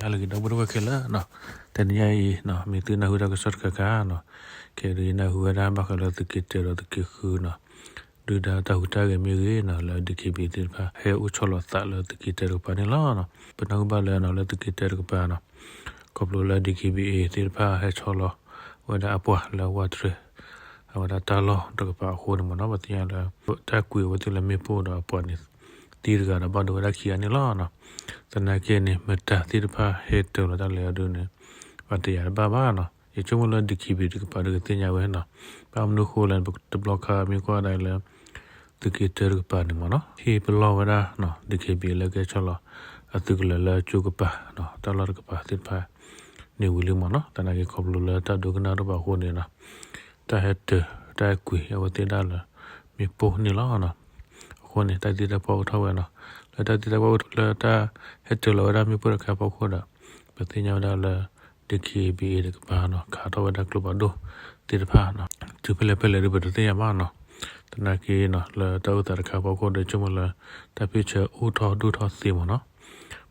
ဟါလၢအဂ့ၤ ဒီပုၢ်ဝဲၢ်ခဲလၢာ်နီၤ, တနံၤညါအံၤနီၤ မ့ၢ်သုနၢ်ဟူတၢ်ကစီၣ်တခါခါနီၤ, ခဲအံၤဒုးယနၢ်ဟူဝဲဒၣ်ဘၣ်ဃးလၢသုးက့တၢဒီးသုးက့ဃုနီၤ, ဒုၣ်ဒါတၢ်ဟူးတၢ်ဂဲၤမ့ၢ်ဂ့ၤနီၤ လၢ DKBA သ့ၣ်တဖၣ် ဟဲအိၣ်ဆီလီၤသးလၢသုးက့တၢတကပၤန့ၣ်လီၤ. ပနၢ်ဟူဘၣ်လၢနီၤ လၢသုးက့တၢတကပၤနီၤ ခီဖျိလၢ DKBA သ့ၣ်တဖၣ်ဟဲဆီလီၤဝဲဒၣ်အပှၤလၢဝးတရံး အဝဲဒၣ်တၢ်လီၢ်တကပၤအဃိန့ၣ်မ့ၢ်နီၤ, ပသ့ၣ်ညါလၢ တၢ်ကွံာ်အဝဲသ့ၣ်လၢမ့ၣ်ပိၢ်ဒီးအပှၤန့ၣ် သံတဂၤဒီးဘၣ်ဒိဝဲဒၣ်ခံဂၤန့ၣ်လီၤ. သနာ်က့န့ၣ် မတၤသ့ၣ်တဖၣ်ဟဲတၢၤလီၤတၢ်လဲၣ်အီၤဒုးန့ၣ် ပှၤတယာ်တဘၣ်ဘၣ်နီၤ, ယဆိကမိၣ်လၢ DKBA တကပၤဒုးကသ့ၣ်ညါဝဲနီၤ, ဘၣ်မနုၤဃိလဲၣ် တဘျီခါမ့ၢ်ကွၢ်ဒၣ်လၢ သုးက့တၢတကပၤန့ၣ်မ့ၢ်နီၤ ဟ့ၣ်ပလီၢ်ဝဲဒၣ်နီၤ DKBA လၢကဲဆီလီၤ အသုးကလၢၤလၢကၠိကပၤနီၤ တၢ်လီၢ်တကပၤသ့ၣ်တဖၣ်န့ၣ်ဝံၤလံမ့ၢ်နီၤ, သနာ်က့ခီဖျိလၢတၢ်ဒိကနၣ်တအိၣ်ဘၣ်အဃိန့ၣ်နီၤ တၢ်ဟဲတၢၤတၢ်ကွံာ်အဝဲသ့ၣ်ဒၣ်လၢ မ့ၣ်ပိၢ်န့ၣ်လီၤ. အဃိန့ၣ် တၢ်သံတၢ်ပှၢ်အိၣ်ထီၣ်ဝဲနီၤ, လၢတၢ်သံတၢ်ပှၢ်လၢတၢ်ဟဲတၢၤလီၤဝဲဒၣ်မ့ၣ်ပိၢ်တခါအဖီခိၣ်ဒီး ပသ့ၣ်ညါဝဲဒၣ်လၢ DKBA တကပၤနီၤ ခးထီၣ်ဝဲဒၣ်ကျိဖးဒိၣ်သ့ၣ်တဖၣ်နီၤ, တုၤဖဲလဲၣ်ဖဲလဲၣ်ဒုးပတသ့ၣ်ညါဘၣ်နီၤ, သနာ်က့နီၤ လၢတၢ်အိၣ်သးတခါအဖီခိၣ်ဒီး ဆိကမိၣ်လၢ တၢ်ဖ့ၣ်ဆၢအိၣ်ထီၣ်ဒိၣ်ထီၣ်သ့မ့ၢ်နီၤ,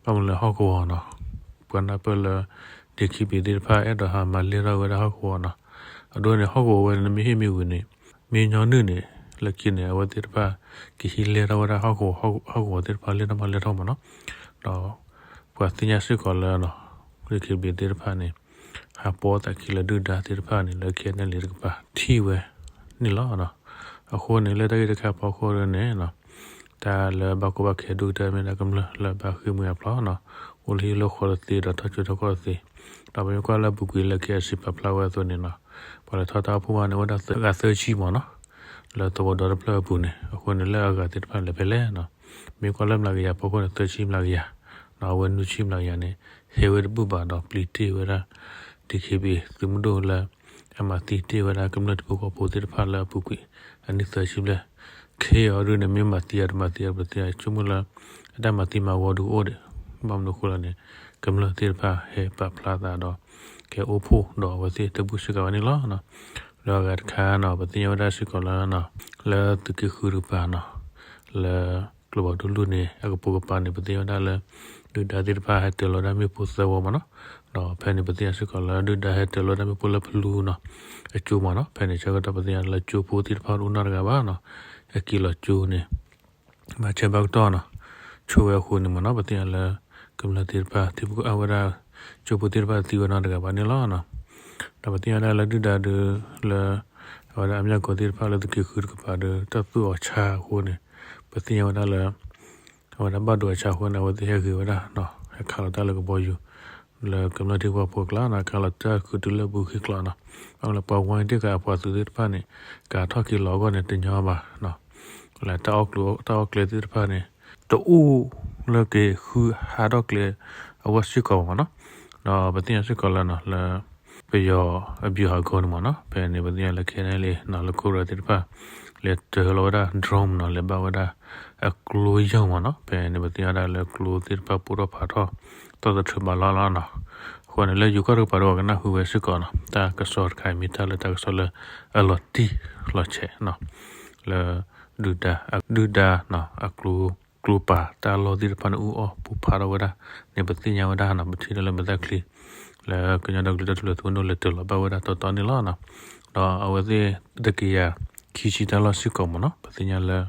ဘၣ်မနုၤလဲၣ်ဟီၣ်ကဝီၤနီၤ ပှၤနၢ်ပၢၢ်လၢ DKBA သ့ၣ်တဖၣ် အဲၣ်ဒိးဟးမၤလဲၢ်ထီၣ်ဝဲဒၣ်ဟီၣ်ကဝီၤနီၤ, အဒိန့ၣ် ဟီၣ်ကဝီၤဝဲန့ၣ် နမ့ၢ်ဟ့ၣ်မ့ၢ်ဝံၤန့ၣ် မ့ၢ်ညီနုၢ်န့ၣ် လၢခံန့ၣ် အဝဲသ့ၣ်တဖၣ် ကဟံးလဲၢ်ထီၣ်ဝဲဒၣ်ဟီၣ်ကဝီၤ ဟီၣ်ကဝီၤသ့ၣ်တဖၣ်လဲၢ်ထီၣ်မၤလဲၢ်ထီၣ်မ့ၢ်နီၤ, ဒီးပှၤသ့ၣ်ညါစ့ၢ်ကီးလၢနီၤ DKBA သ့ၣ်တဖၣ်န့ၣ် ဟးပီသးခံလၢဒုၣ်ဒါသ့ၣ်တဖၣ်န့ၣ် လၢ KNLA တကပၤထံၣ်ဝဲန့ၣ်လီၤ. အဃိန့ၣ် လၢတၢ်ဂ့ၢ်တခါအဖီခိၣ်န့ၣ် တၢ်လၢဘၣ်ကီဘၣ်ခဲဒိၣ်ကတၢၢ်မ့ၢ်ဒၣ်ကမျၢၢ်လၢဘၣ်ဃ့ၢ်မှံဟးဖျိးနီၤ, အိၣ်လၢဟံၣ်လၢဃီတသ့ဒီးထီၣ်ကၠိထီၣ်ကီၢ်တသ့, ဒီးပမ့ၢ်ကွၢ်လၢအပူၤကွံာ်လၢ KIC ပာ်ဖျါဝဲအသိးန့ၣ်နီၤ, ပှၤလဲၤထီၣ်တၢ်အိၣ်ဖှိၣ်ဘၣ်န့ၣ် အိၣ်ဝဲဒၣ်အဂၤသၢဆံမ့ၢ်နီၤ, လၢသဝီဒီတဖျၢၣ်အပူၤန့ၣ်, အဃိန့ၣ်လၢအဂၤသ့ၣ်တဖၣ်န့ၣ်လဲၤဖဲလဲၣ်နီၤ, မ့ၢ်ကွၢ်လၢမျးကယၤဖီခိၣ်န့ၣ် သၢဆံမျးကယၤ, အဝဲနွံဆံမျးကယၤန့ၣ် ဟဲဝဲတဘူၣ်ဘၣ်ဒီးပျံၤတ့ၢ်ဝဲဒၣ် DKBA သုးမုၢ်ဒိၣ်လၢ အမၤသံတ့ၢ်ဝဲဒၣ်ကမျၢၢ်ထံဖိကီၢ်ဖိသ့ၣ်တဖၣ်လၢအပူၤကွံာ် အနံၣ်သၢဆံဘျဲၣ်, ခဲအံၤဒုးန့ၣ် မ့ၢ်မၤသံဧါတမၤသံဧါ ပသ့ၣ်ညါ ဆိကမိၣ်လၢ အတၢ်မၤသံမၤဝီဒုးအိၣ်ဒီး ဘၣ်မနုၤအဃိလဲၣ်န့ၣ် ကမျၢၢ်သ့ၣ်တဖၣ်ဟဲပာ်ဖျါသးဒီး ကဲအိၣ်ဖှိၣ်ဒီးအဝဲသ့ၣ်တဘူၣ်စ့ၢ်ကီးဝဲန့ၣ်လီၤ. ဒီးအဂၤတခါနီၤ ပသ့ၣ်ညါဝဲဒၣ်စ့ၢ်ကီးလၢ လၢသုးက့ဃုတကပၤနီၤ လၢကျိဖးဒိၣ်လူၢ်န့ၣ် အကပိာ်ကပၤန့ၣ် ပသ့ၣ်ညါဝဲဒၣ်လၢ ဒုၣ်ဒါသ့ၣ်တဖၣ်ဟဲတၢၤလီၤဝဲဒၣ်မ့ၣ်ပိၢ်သၢဝီမ့ၢ်နီၤ, ဒီးဖဲန့ၣ် ပသ့ၣ်ညါစ့ၢ်ကီးလၢ ဒုၣ်ဒါဟဲတၢၤလီၤဝဲဒၣ်မ့ၣ်ပိၢ်လၢဖလူနီၤ အကၠိမ့ၢ်နီၤ, ဖဲန့ၣ်ဆၢကတီၢ်ပသ့ၣ်ညါလၢကၠိဖိသ့ၣ်တဖၣ်တအိၣ်နီတဂၤဘၣ်နီၤ, အက့ၤလီၤကၠိန့ၣ် ဘၣ်ဆၢဘၣ်ကတီၢ်နီၤ ဆိဝဲအဃိန့ၣ်မ့ၢ်နီၤ ပသ့ၣ်ညါလၢ ကမျၢၢ်သ့ၣ်တဖၣ် ထံဖိကီၢ်ဖိဝဲဒၣ် ကၠိဖိသ့ၣ်တဖၣ်သံဝဲနီတဂၤဘၣ်န့ၣ်လီၤ. ဒီးပသ့ၣ်ညါဝဲဒၣ်လၢဒုၣ်ဒါဒုး လၢ အဝဲဒၣ်အမၠၢ်ကီၤသ့ၣ်တဖၣ်လၢသုးက့ဃုတကပၤဒီး တၢ်သူၣ်အီၤဆါအဃိန့ၣ် ပသ့ၣ်ညါဝဲဒၣ်လၢ အဝဲဒၣ်ဘၣ်ဒိအဆါအဃိန့ၣ် အဝဲသ့ၣ်ဟဲဂ့ၤဝဲဒၣ် ဟဲခးလီၤတၢ်လၢကဘီယူၤ လၢကမျၢၢ်ထံဖိကီၢ်ဖိအကျါနီၤ ခးလီၤတၢ်ဃုာ်တုၤလၢအပူၤဃ့ကျိးနီၤ, ဘၣ်မနုၤလဲၣ်ပှၤဝါန့ၣ်တ့ၢ်ဃာ်အပှၤသုးသ့ၣ်တဖၣ်န့ၣ် ကထီၣ်က့ၤလီၤအဂီၢ်န့ၣ် တညီဘၣ်နီၤ, လၢ တၢ်အီၣ်ကျဲသ့ၣ်တဖၣ်န့ၣ် တအိၣ်လၢက့ၤဃုဟးထီၣ်ကျဲအဂီၢ်စ့ၢ်ကီးဘၣ်မ့ၢ်နီၤ, ဒီးပသ့ၣ်ညါစ့ၢ်ကီးလၢနီၤ လၢ ပယီၤအဘျုးဟးဂီၤန့ၣ်မ့ၢ်နီၤ ဖဲန့ၣ် ပသ့ၣ်ညါလၢ ခဲန့ၣ်လံနီၤ လၢ Cobra သ့ၣ်တဖၣ် လဲၤတၢၤလီၤဝဲဒၣ် drone နီၤ လဲၤဘၣ်ဝဲဒၣ် အကျိယုၢ်မ့ၢ်နီၤ ဖဲန့ၣ် ပသ့ၣ်ညါဝဲဒၣ်လၢကျိသ့ၣ်တဖၣ်ပိၢ်ထီၣ်ဖးထီၣ် သီၣ်သထြၢးဘၣ်လီၤလီၤနီၤ, အဃိန့ၣ် လၢယိၤကီၢ်တကပၤဒီးပှၤကနၢ်ဟူဝဲစ့ၢ်ကီးနီၤ တၢ်ကစီၣ်တခါအံၤမ့ၢ်တၢ်လၢတၢ်ကစီၣ်လၢအလီၤတံၢ်လီၤဆဲးနီၤ, လၢ ဒုၣ်ဒါ ဒုၣ်ဒါနီၤ အကျိ ကျိပာ်တၢ်လီၢ်သ့ၣ်တဖၣ်န့ၣ် အူအီၣ်ပူၤဖးထီၣ်ဝဲဒၣ်န့ၣ် ပသ့ၣ်ညါဝဲဒၣ်နီၤ ပထံၣ်ဒၣ်လၢမဲာ်သၣ်ချံ လၢကညီဒီကလုာ်တၢ်ထူၣ်ဖျဲးသုးမုၢ်ဒိၣ်လဲၤတၢၤလီၤဘၣ်ဝဲဒၣ်တီတီန့ၣ်လီၤနီၤ, ဒီးအဝဲသ့ၣ်တကယၤခံဆံတၢ်လီၢ်စ့ၢ်ကီးမ့ၢ်နီၤ ပသ့ၣ်ညါလၢ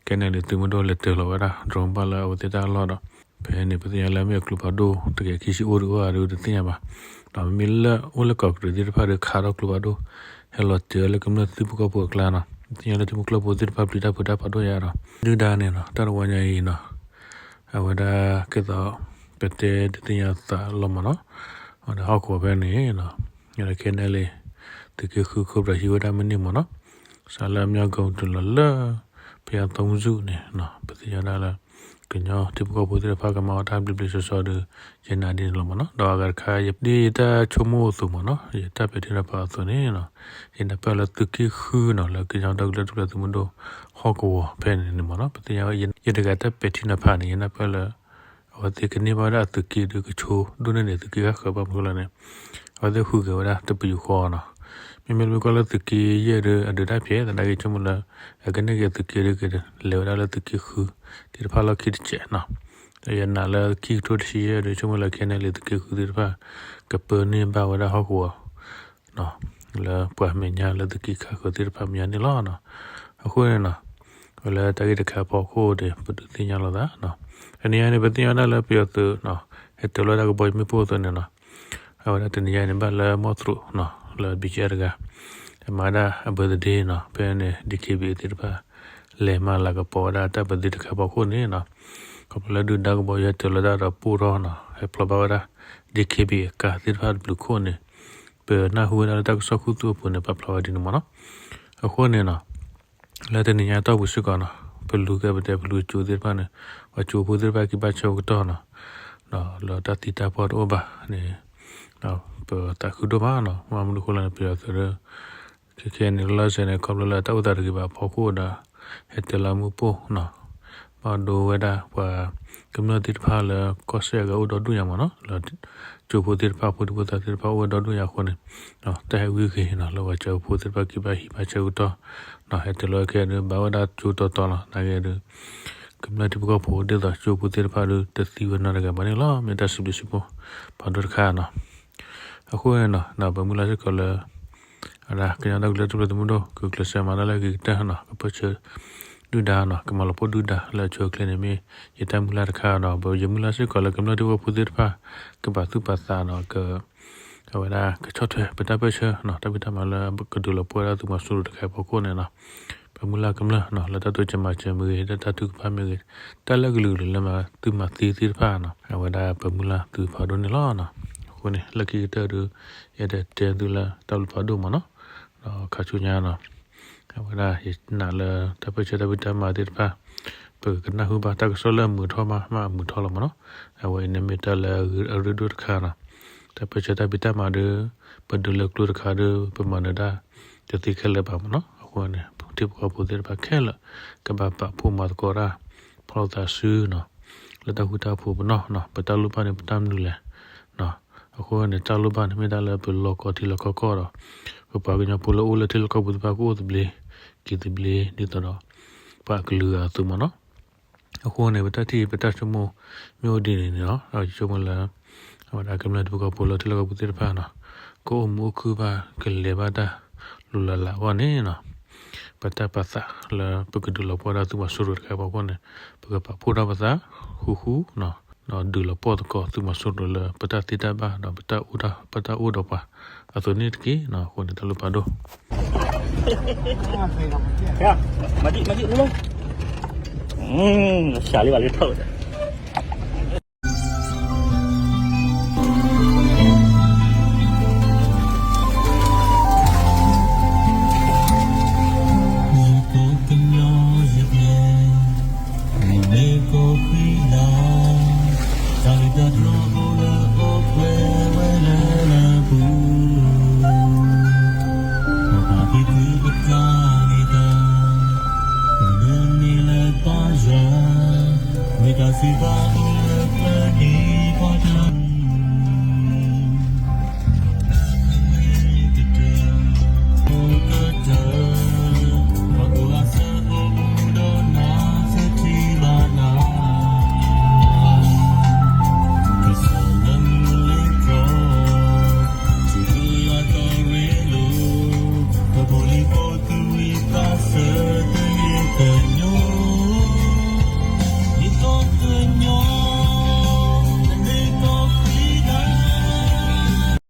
ခဲန့ၣ်လံ သုးမုၢ်ဒိၣ်လဲၤတၢၤလီၤဝဲဒၣ် drone ဘၣ်လၢအဝဲသ့ၣ်တၢ်လီၢ်ဒီး ဖဲန့ၣ်ပသ့ၣ်ညါလၢမ့ၢ်အကျိဖးဒိၣ်တကယၤခံဆံအိၣ်တအိၣ်ဧါဒုးတသ့ၣ်ညါဘၣ်, ဒီးမ့မ့ၢ်လၢအိၣ်လၢကီၢ်ကရံၣ်သ့ၣ်တဖၣ်ဒီးခးထီၣ်ကျိဖးဒိၣ် ဟဲလီၤတၢၤလၢကမျၢၢ်ထံဖိကီၢ်ဖိအကျါနီၤ ပသ့ၣ်ညါလၢထံဖိကီၢ်ဖိသ့ၣ်တဖၣ်ပျံၤတၢ်ဖုးတၢ်ဖးဒိၣ်ညါဒီး ဒုၣ်ဒါန့ၣ်နီၤ တၢ်တဝီညါအံၤနီၤ အဝဲဒၣ်ကဲသိး ပတဲဒုးသ့ၣ်ညါသးလီၤမ့ၢ်နီၤ, ဒီးဟီၣ်ကဝီၤဖဲန့ၣ်နီၤ ခဲန့ၣ်လံ သုးက့ဃု Cobra ဟံးဝဲဒၣ်မ့ၢ်န့ၢ်မ့ၢ်နီၤ, စးလၢအမၠၢ်ကီၤတုၤလီၤလၢ ဘုရားသုံးဆူန့ၣ်နီၤ ပသ့ၣ်ညါဒၣ်လၢ ကညီထံဖိကီၢ်ဖိသ့ၣ်တဖၣ်ကမၤအီၣ်တၢ်ဘျ့ဘျ့ဆှီဆှီဒီး ယနာ်ဒ်န့ၣ်လီၤမ့ၢ်နီၤ, ဒီးအဂၤတခါ ဒ်ယတၢ်ဆိကမိၣ်အသိးမ့ၢ်နီၤ ယတၢ်ပဲာ်ထံနီၤဖးအသိးန့ၣ်နီၤ ယနၢ်ပၢၢ်လၢသုးက့ဃုနီၤ လၢကညီဒီကလုာ်တၢ်ထူၣ်ဖျဲးသုးမုၢ်ဒိၣ် ဟီၣ်ကဝီၤဖဲန့ၣ်န့ၣ်မ့ၢ်နီၤ ပသ့ၣ်ညါဝဲ ယတဂၤတၢ်ပဲာ်ထံနီၤဖးန့ၣ် ယနၢ်ပၢၢ်လၢ အဝဲသ့ၣ်ကန့ၢ်ဘၣ်ဝဲဒၣ်အသုးက့ဒုးကဆိ ဒိၣ်န့ၢ်န့ၣ် သုးက့ဃၣ်ဃၢၤဘၣ်မနုၤလဲၣ်န့ၣ် အဝဲသ့ၣ်ဃုက့ၤဝဲဒၣ်တပယူာ်ဃီနီၤ, မ့မ့ၢ်လၢမ့ၢ်ကွၢ်လၢသုးက့ယဲၢ်ဒီး အဒုးတၢ်ဖျဲး သနာ်က့ဆိကမိၣ်လၢ အကန့ၢ်က့ၤသုးက့ဒုးကလဲၤဝဲဒၣ်လၢသုးက့ဃု သ့ၣ်တဖၣ်လီၢ်ခံတစဲးနီၤ, ယနာ်လၢခံကထိတဆံယဲၢ်ဒီး ဆိကမိၣ်လၢ ခဲန့ၣ် လံာ်သုးက့ဃုသ့ၣ်တဖၣ် ကပၢန့ၢ်ဘၣ်ဝဲဒၣ်ဟီၣ်ကဝီၤ လၢပှၤမဲာ်ညါလၢသုးက့ခးဃၢၤသ့ၣ်တဖၣ်မဲာ်ညါန့ၣ်လီၤ. အဃိန့ၣ်နီၤ ဝဲလၢတၢ်ဂ့ၢ်တခါအဖီခိၣ်ဒီး ပဒုးသ့ၣ်ညါလိာ်သး တနံၤညါန့ၣ် ပသ့ၣ်ညါဝဲဒၣ်လၢပယီၤသုး ဟဲတၢၤလီၤဝဲဒၣ်ကဘီယူၤမ့ၣ်ပိၢ်အသိးန့ၣ်နီၤ အဝဲဒၣ်တနံၤညါန့ၣ် ဘၣ်လၢမီၢ်သရူးနီၤ လၢ ဘံကဲ တဂၤ မၤဒၣ်အ birthday နီၤ ဖဲန့ၣ် DKBA သ့ၣ်တဖၣ် လဲၤမၤလၤကပီၤဝဲဒၣ်တၢ် birthday တခါအဖီခိၣ်န့ၣ်နီၤ ခီဖျိလၢဒုၣ်ဒါကဘီယူၤဟဲတၢၤလီၤတၢ်ဒီးပိၢ်ထီၣ်နီၤ ဟဲဖျီဘၣ်ဝဲဒၣ် DKBA အကါသ့ၣ်တဖၣ်တဘျုးခိၣ်န့ၣ် ပနၢ်ဟူဝဲဒၣ်လၢတၢ်ကစီၣ်ခူသူၣ်အပူၤန့ၣ် ပာ်ဖျါဝဲဒ်န့ၣ်မ့ၢ်နီၤ အဃိန့ၣ်နီၤ လၢတနံၤညါတီၢ်ပူၤစ့ၢ်ကီးနီၤ ပလူၤကဲပတဲပလူၤကၠိသ့ၣ်တဖၣ်န့ၣ် ပှၤကၠိဖိသ့ၣ်တဖၣ်က့ၤဘၣ်ဆၢကတီၢ်နီၤ ဒီးလၢတၢ်သံတၢ်ပှၢ်တအိၣ်ဘၣ်န့ၣ် ပသးခုဒိၣ်မးနီၤ မ့ၢ်မနုၤအဃိလဲၣ်န့ၣ် ပယီၤသုးဒီး ခဲခဲန့ၣ် လီၤစဲၤန့ၣ် ခီဖျိလၢတၢ်အိၣ်သးတဂ့ၤဘၣ်အဖီခိၣ်ဒီး ဟဲတၢၤလီၤမ့ၣ်ပိၢ်နီၤ ဘၣ်ဒိဝဲဒၣ်ပှၤ ကမျၢၢ်သ့ၣ်တဖၣ်လၢကီၢ်စဲၣ်အဂၤအိၣ်ဒီဒူၣ်ညါမ့ၢ်နီၤ လၢကၠိဖိသ့ၣ်တဖၣ် ဖိဒံဖိသၣ်သ့ၣ်တဖၣ်အိၣ်ဝဲဒီဒူၣ်ညါအဃိန့ၣ် တၢ်ဟဲဝံၤဂ့ၤနီၤ လၢပှၤကၠိဖိသ့ၣ်တဖၣ်က့ၤဘၣ်ဟံးဘၣ်ဆၢကတီၢ် ဟဲတၢၤလီၤခဲဒီး ဘၣ်ဝဲဒၣ်ကၠိတီတီလီၤ နာ်က့ဒီး ကမျၢၢ်ထံဖိကီၢ်ဖိဒ်သိးကၠိဖိသ့ၣ်တဖၣ်ဒီး တသံဝဲနီတဂၤဘၣ်န့ၣ်လီၤ မ့ၢ်တၢ်စံးဘျုးစံးဖှိၣ်ဖးဒိၣ်တခါနီၤ အဃိန့ၣ်နီၤ ပမုၢ်လၢ်စ့ၢ်ကီးလၢ ဝဲဒၣ်ကညီဒီကလုာ်တၢ်ထူၣ်ဖျဲးသုးမုၢ်ဒိၣ် ကကျဲးစၢးမၤတၢ်လၢအဂ့ၤကတၢၢ်နီၤ ကပၢဆှၢ ဒုၣ်ဒါနီၤ ကမၤလီၤပှီၢ်ဒုၣ်ဒါလၢအဆိအချ့န့ၣ် မ့ၢ်ယတၢ်မုၢ်လၢ်တခါဒီး ပယမုၢ်လၢ်စ့ၢ်ကီးလၢကမျၢၢ်ထံဖိကီၢ်ဖိသ့ၣ်တဖၣ် ကဘၣ်သူၣ်ပာ်သးနီၤ က အဝဲဒၣ်ကဆီၣ်ထွဲပတၢ်ပၢဆှၢနီၤ တၢ်ဖံးတၢ်မၤလၢကဒုးလီၤပှီၢ်ဝဲဒၣ်သုးမီၤစိရိၤတခါအဖီခိၣ်န့ၣ်နီၤ ပမုၢ်လၢ်ကမျၢၢ်နီၤ လၢတၢ်တိစၢၤမၤစၢၤမ့ၢ်ဂ့ၤ လၢတၢ်ထုကဖၣ်မ့ၢ်ဂ့ၤ တၢ်လၢကလုာ်ကလုာ်လၢမၤသုးမၤသံသ့ၣ်တဖၣ်နီၤ အဝဲဒၣ်ပမုၢ်လၢ်သုးဖးဒိၣ်န့ၣ်လီၤ. အဃိန့ၣ် လၢခံကတၢၢ်ဒီး ယအဲၣ်ဒိးတဲသုလၢတၢ်ဘျုးဖးဒိၣ်မ့ၢ်နီၤ ဒီးခါဆူညါနီၤ အဝဲဒၣ်ယနာ်လၢတၢ်ပၢဆှၢတၢ်ဖံးတၢ်မၤသ့ၣ်တဖၣ် ပကနၢ်ဟူဘၣ်တၢ်ကစီၣ်လၢအမုာ်ထီၣ်မး မးအမုာ်ထီၣ်လီၤမ့ၢ်နီၤ အဝဲအံၤန့ၣ်မ့ၢ်တၢ်လၢအရ့ဒိၣ်တခါနီၤ တၢ်ပၢဆှၢတၢ်ဖံးတၢ်မၤဒီး ပဒုးလၢကျိတခါဒီး ပမၤနၢၤဒၣ်တသ့ခဲလၢာ်ဘၣ်မ့ၢ်နီၤ အဃိန့ၣ် ထံဖိကီၢ်ဖိသ့ၣ်တဖၣ်ခဲလၢာ် ကဘၣ်ပာ်ဖှိၣ်မၤသကိးတၢ် ဖီၣ်လိာ်သးစုနီၤ လၢတၢ်ဃူတၢ်ဖိးပနီၣ်နီၤ ပတၢ်လိၣ်ဘၣ်န့ၣ် ပတၢ်မနုၤလဲၣ် အဃိန့ၣ် တၢ်လိၣ်ဘၣ်န့ၣ်မ့ၢ်ဒၣ်လၢပလီၢ်ကီၢ်ထံလီၢ်ကီၢ်ကီၢ်ဒီး ပပှၤကညီဖိလၢအိၣ်လၢထံလီၢ်ကီၢ်ပူၤသ့ၣ်တဖၣ်ကအိၣ်သဘျ့ က့ၤသဘျ့ဒ်သိးဒီး ပှၤကလုာ်အသိးမ့ၢ်နီၤ အဃိန့ၣ် ပတၢ်ထံၣ်ပတၢ်ဆိကမိၣ်မ့ၢ်အိၣ်ဒ်န့ၣ်န့ၣ်လီၤ ယဆိကမိၣ်လၢ အဝဲဒၣ်ကမျၢၢ်ထံဖိကီၢ်ဖိလၢထံလီၢ်ကီၢ်ပူၤသ့ၣ်တဖၣ်နီၤ ကအိၣ်မုာ်အိၣ်ခုၣ်ဘၣ် ကလဲၤဘၣ်တၢ်လိၤလၢ်လၢ်အဂီၢ်န့ၣ်နီၤ ပတၢ်ပာ်သးလၢပကဒုးလီၤပှီၢ်ဒၣ်သုးမီၤစိရိၤတခါအဖီခိၣ်န့ၣ် ပကပာ်ဖှိၣ်ထီၣ်ပသးဃူဃူနီၤ ဒီးဒုးလီၤပှီၢ်သကိးသုးမီၤစိရိၤလၢပတၢ်သ့တၢ်ဘၣ်ဒီး ပတၢ်အိၣ်ဒီးပှၤအသိးန့ၣ်တက့ၢ်နီၤ အဃိန့ၣ် တၢ်ဘျုးဖးဒိၣ် မၤဒံး မၤဒံး မၤဒံး မၤဒံး မၤဒံး